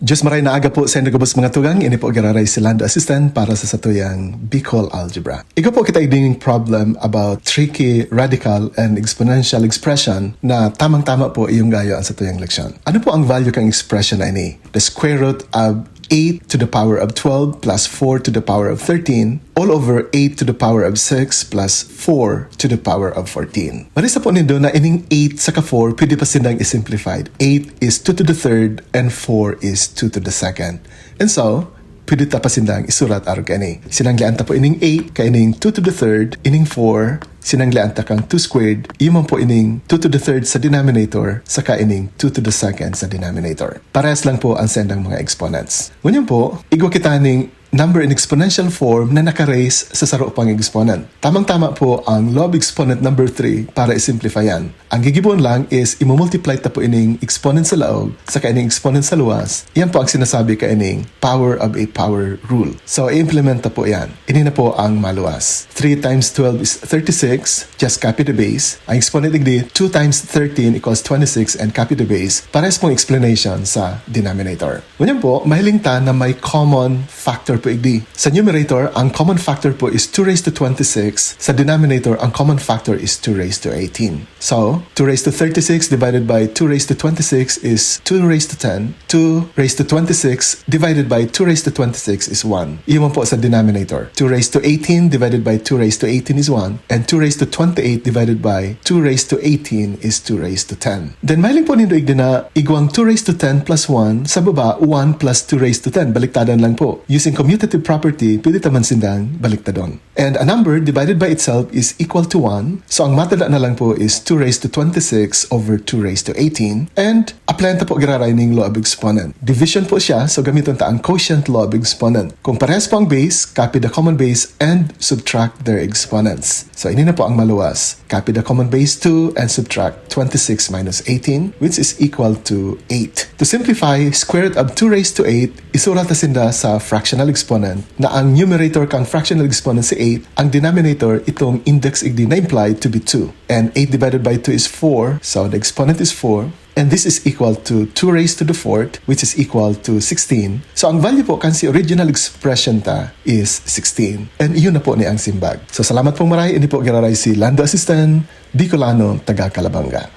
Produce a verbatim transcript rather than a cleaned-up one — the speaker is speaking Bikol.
Diyos maray na aga po sa inyo gabos mga tugang, ini po giraray si Lando Assistant para sa satuyang Bicol Algebra. Igo po kita igding problem about tricky radical and exponential expression na tamang-tama po iyong gayo ang satuyang leksyon. Ano po ang value kang expression na ini? The square root of eight to the power of twelve plus four to the power of thirteen all over eight to the power of six plus four to the power of fourteen. Marisa po nindo na ining eight saka four pwede pa sindang i-simplified. Eight is two to the third and four is two to the second. And so, pwede ta pa sindang isurat arog kaini. Sinanglian ta po ining eight, kaining two to the third, ining four, sinanglian ta kang two squared, iyo man po ining two to the third sa denominator, saka ining two to the second sa denominator. Parehas lang po ang sendang mga exponents. Ngunyan po, igwa kita ning number in exponential form na naka-raise sa saro pang exponent. Tamang-tama po ang law of exponent number three para i-simplifyan. Ang gigibohon lang is imumultiply ta po ining exponent sa laog saka ining exponent sa luwas. Yan po ang sinasabi kaining power of a power rule. So, i-implement ta po yan. Ini na po ang maluwas. Three times twelve is thirty-six. Just copy the base. Ang exponent digdi, two times thirteen equals twenty-six and copy the base. Parehas pong explanation sa denominator. Ngunyan po, mahiling ta na may common factor po igdi. Sa numerator, ang common factor po is two raised to twenty-six. Sa denominator, ang common factor is two raised to eighteen. So, two raised to thirty-six divided by two raised to twenty-six is two raised to ten. Two raised to twenty-six divided by two raised to twenty-six is one. Iyo man po sa denominator. Two raised to eighteen divided by two raised to eighteen is one. And two raised to twenty-eight divided by two raised to eighteen is two raised to ten. Then, mahiling po nindo igdi na igwang two raised to ten plus one, sa baba, one plus two raised to ten. Baliktadan lang po. Using commutative property, pwede ta man sindang baliktadon. And a number divided by itself is equal to one. So, ang matada na lang po is two raised to twenty-six over two raised to eighteen. And applyan ta po giraray ning law of exponent. Division po siya, so gamiton ta ang quotient law of exponent. Kung parehas po ang base, copy the common base and subtract their exponents. So, ini na po ang maluwas. Copy the common base two and subtract twenty-six minus eighteen, which is equal to eight. To simplify, square root of two raised to eight, isurat ta sinda sa fractional exponent na ang numerator kang fractional exponent si eight, ang denominator itong index igdi na implied to be two. And eight divided by two is four, so the exponent is four. And this is equal to two raised to the fourth, which is equal to sixteen. So, ang value po kan si original expression ta is sixteen. And iyon na po ni ang simbag. So, salamat pong maray. Ini po giraray si Lando Assistant, Bicolano, taga Calabanga.